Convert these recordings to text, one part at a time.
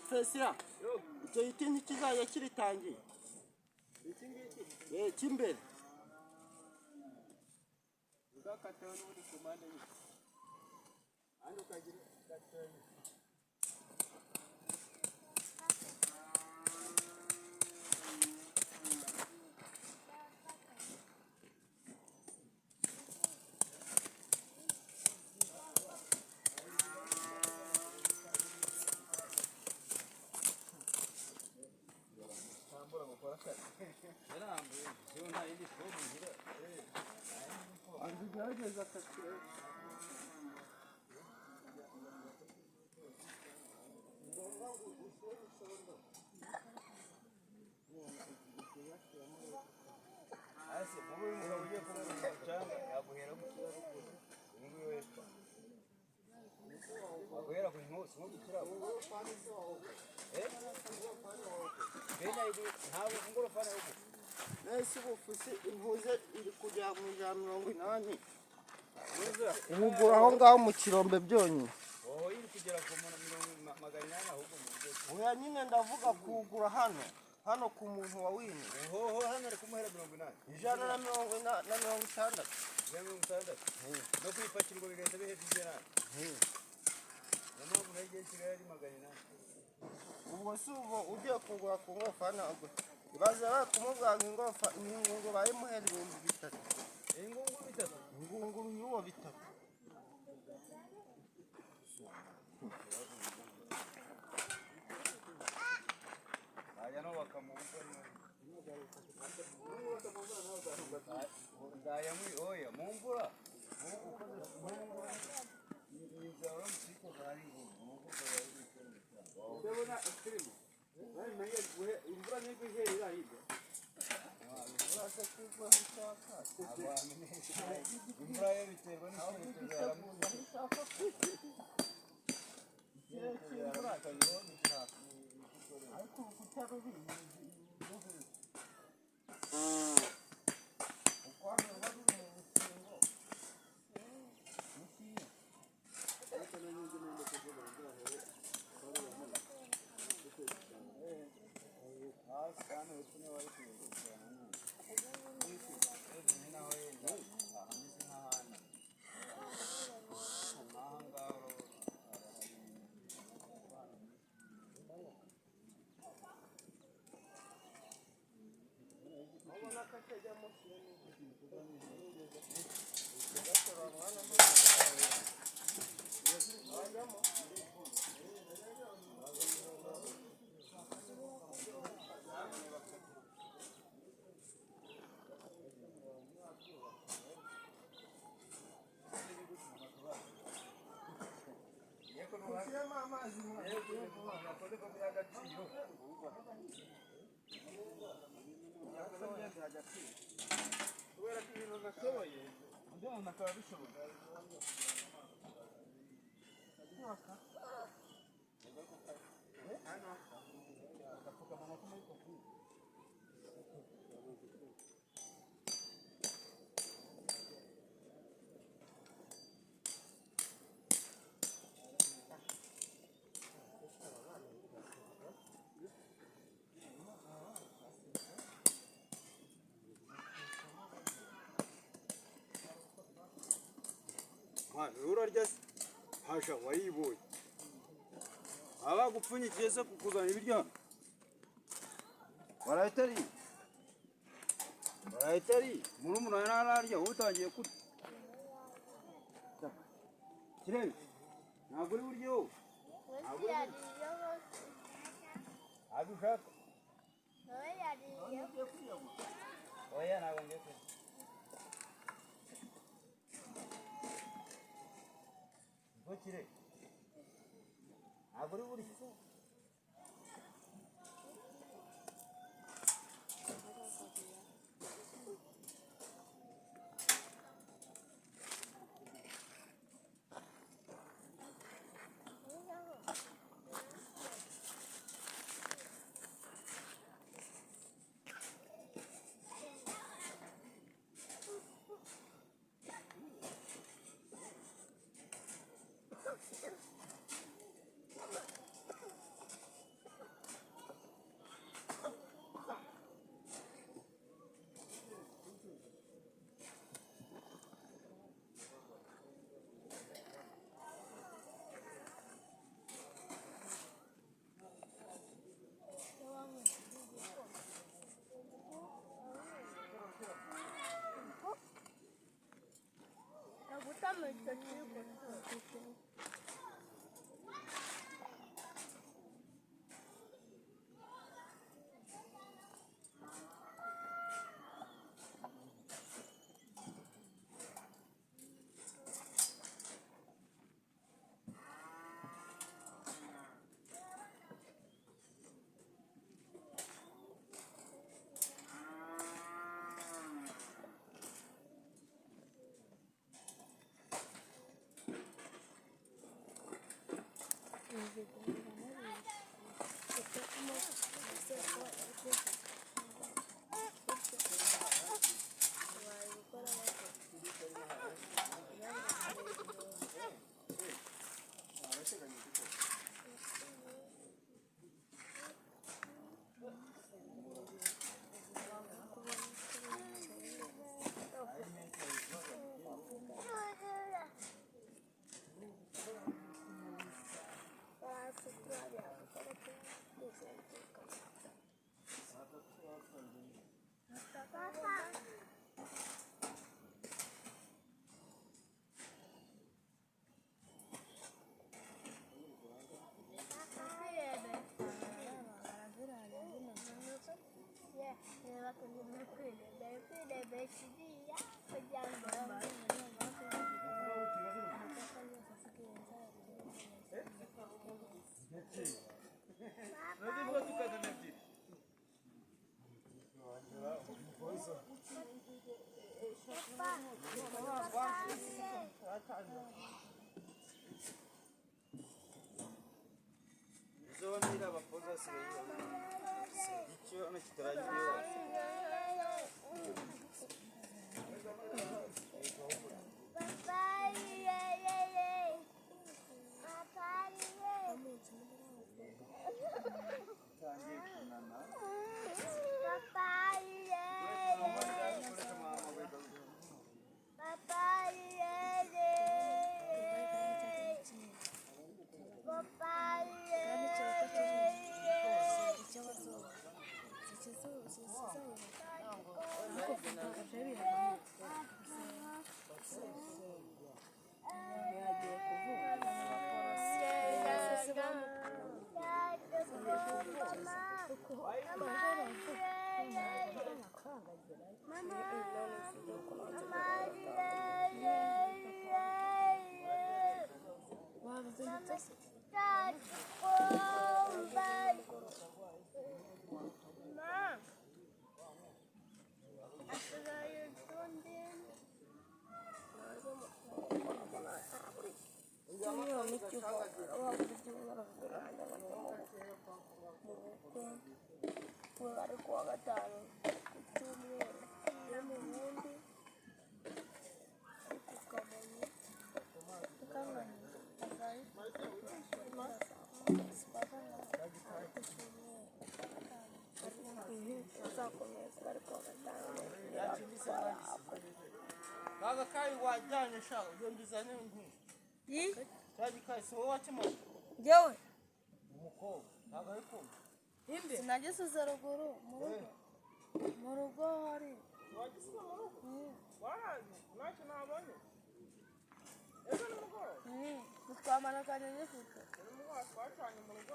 Fesira, icyo giti ntikizajya kiritangiye Iki ngiki cy'imbere. Ugakataho n'ubundi ku mpande nyine, kandi ukagira gatoya. Ugerageza akakireba. Hasi wowe umugabo ugiye kubona umucanga yaguhera ku kiraro, uyu nguyu wepfo waguhera ku nkusi nko ku kiraro. Eh, bene ntabwo ingorofani yo. Nese ubufusi impuze iri kujya mu 180. Ubugura aho ngaho mu kirombe byonyine. Wowe iri kugera ku mirongo 800 ahubwo mu buryo. Oya nyine, ndavuga kuwugura hano hano ku muntu wa wini. Hoho hano ari kumuhera 80. 160. 160 no kwipakirwa bigahita bihita 100. Niyo mpamvu nayo igiye Kigali ari 800. Ubwo si ubwo ugiye kugura ku ngorofani, ubwo ibaze bakumubwira ngo ingorofa ingungu bayimuhera 3000. Ingungu bitatu. Ingunguru y'uwo bitatu. Bajya no bakamumva nzaya muri oya mu mvura ndabona filime imvura niko ihera hirya. Uraza kugwa aho ushaka. Imvura yo biterwa n'icyerekezo yaramutse. Aho ushaka ikirere cy'imvura gishaka, ariko urukuta rubi rubi uko hano ruba ruri mu rukingo rukiye. Hasi hano hepfo niho bari kuyegukana naho yenda hameze nk'ahana n'aha ngaha hari. Ubona ko atajyamo wajyamo. Ushyiremo amazi mu Yakoze ko biha agaciro, kubera ko ibintu nashoboye undi muntu akaba abishoboye. Agapfukamunwa ko muri covid. Mwana urarya se hasha wayibonye abagupfunyikiye se kukuzana ibiryo hano warahita ariye, warahita ariye murumuna wawe ntararya, wowe utangiye kurya. Kirebe ntabwo uri burye wowe. Wowe yariye hose. Ntabwo ushaka. Wowe yariye. Oya, ntabwo ngiye kurya. Umukire ntabwo uri burya. Uzabonera abakozi basigaye icyo hano kitarangiye. Utangiye kunana. Ari kuwa gatanu ku cyumweru yo mu bundi ari ku Kamonyi uzakomeza ari kuwa gatanu. Kaga kayi wajyanye sha ugenda uzane nti cya gikayi si wowe wakimaze? Njyewe? Umukobwa ntabwo ari kumva. Sinagisize ruguru mu rugo, mu rugo hari. Wagisize mu rugo waraje ntacyo nabonye ejo nimugoroba. Twamanukanye gifite. Nimugoroba twacanye mu rugo.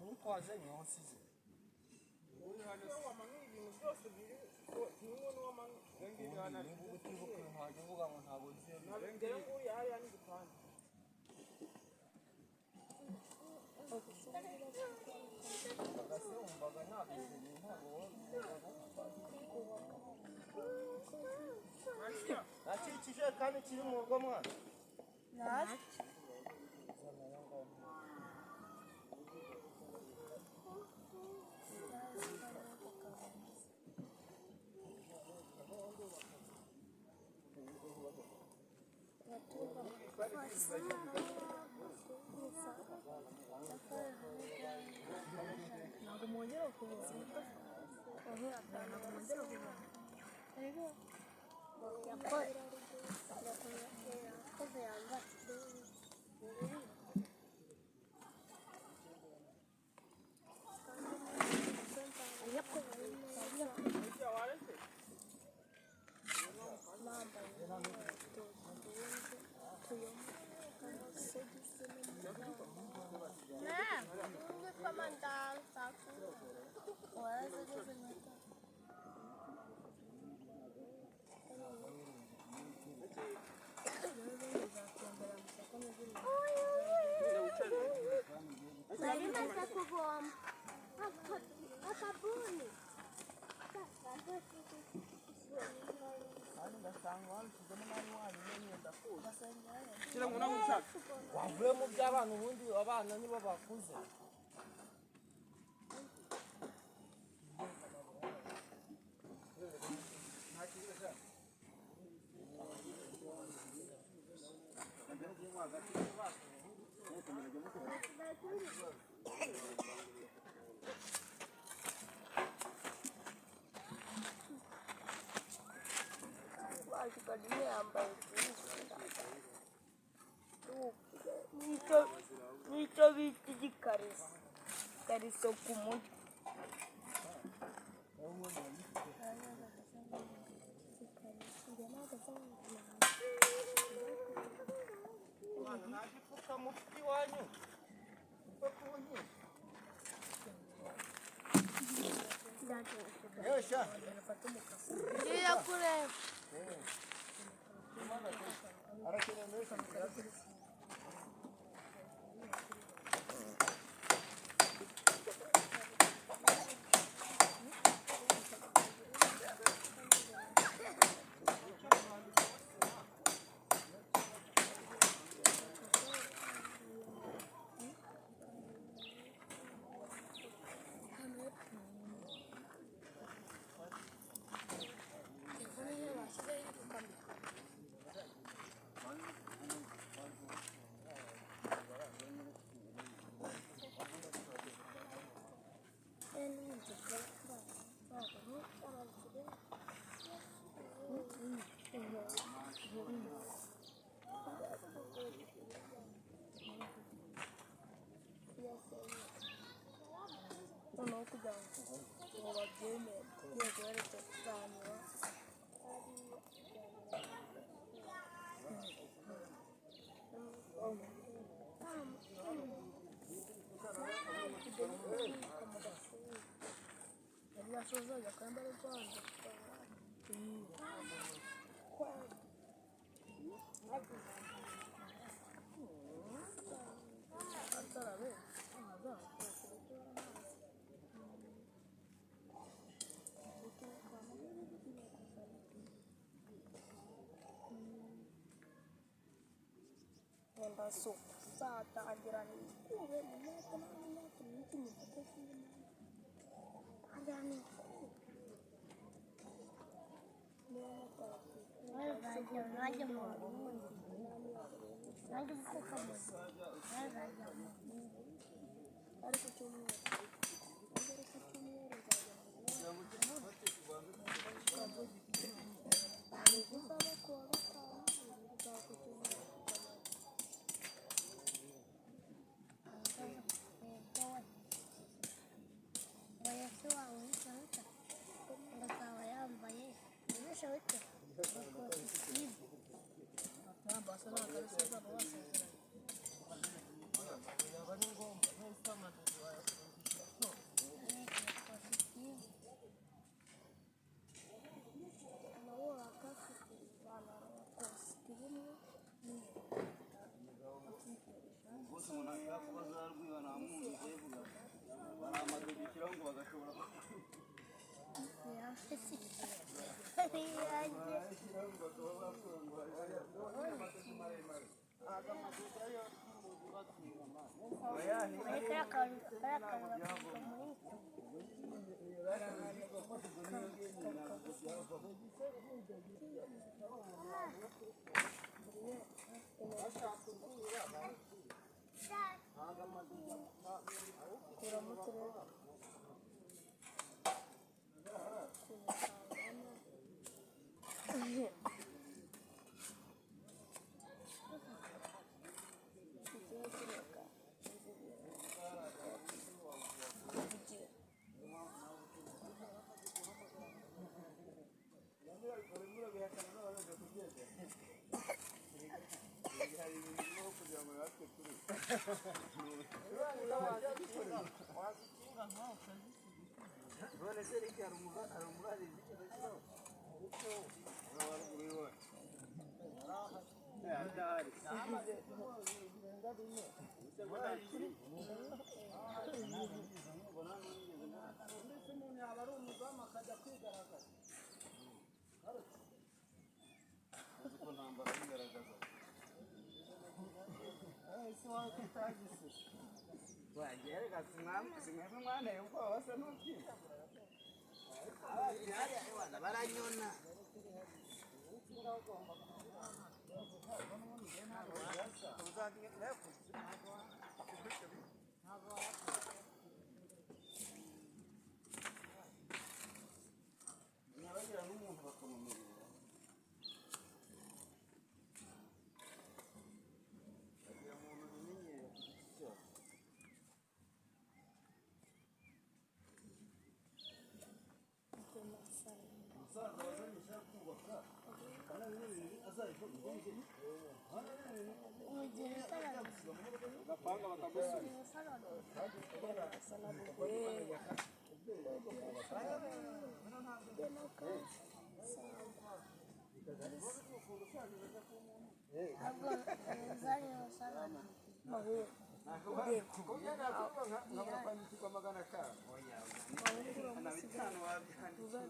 Nitwaje niho nsize. Niba utibuka ibintu wajya uvuga ngo ntabwo nzi iyo biri. Agase wumvaga ntabwo ntabwo nta kijerekani kiri mu rugo mwana. Ntacyo. Ntabwo mwongera kuza. Ntabwo mwongera kuza. Yakoze yambaye. Nari maze kuvoma akabuni. Wavuye mu by'abana ubundi abana nibo bakuze. Nicyo bita igikariso. Ikariso ku mutwe. Mwana nta gipfuka mufite iwanyu. Upfa kunywa. Yewe sha. Ngiye kureba. Arakeneye menshi. Noneho kugira ngo babyemere yego baretse kuganira. Satangira nikube mu myaka n'imyaka myinshi mufite ariko cyumweru ariko cyumweru nzajya mu uzaba kuwa gatanu uzaba ku cyumweru. Umuntu ashaka kuba zarwiba nta mwumva baramaze gushyiraho ngo bagashobora barashyiraho ngo bakaba bakura ngo maremare. Muri kariya kantu bakubita muri kuramo uturere None se Rick hari umurari zigeze ashyiraho? Haruguru y'iwacu. Adahari. Ndetse umuntu yaba ari umuzamu akajya kwigaragaza. Uzi ko ntambara yigaragaza. Ese wowe kutagise. Wagereka simwamwe mwanteye ubwoba basa n'ubyina. Abana baranyona. Nyabagira n'umuntu bakamumenyera. Bagira umuntu bimenyera ku giti cyabo. Umusaza wazanye ishaka kubaka hano n'ibintu azabikora hano n'ibintu agapanga bakagusubiza. Na bitanu wabyanditse.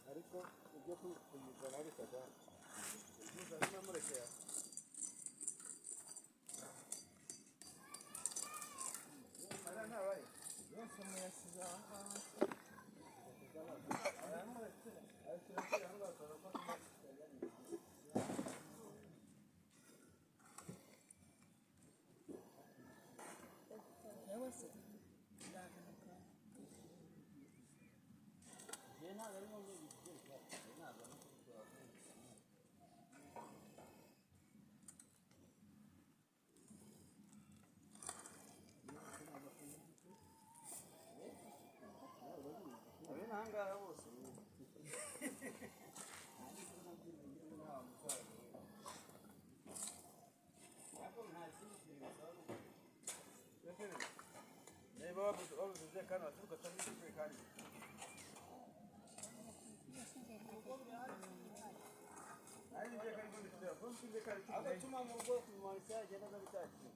Ariko ibyo kuyizana bikajya yose muyasize aha ngaha. Abe n'ahangaha bose. Niba babuze kandi baturuka atabizi kandi. Agatuma mu rugo kumara isaha agenda atabitakiye.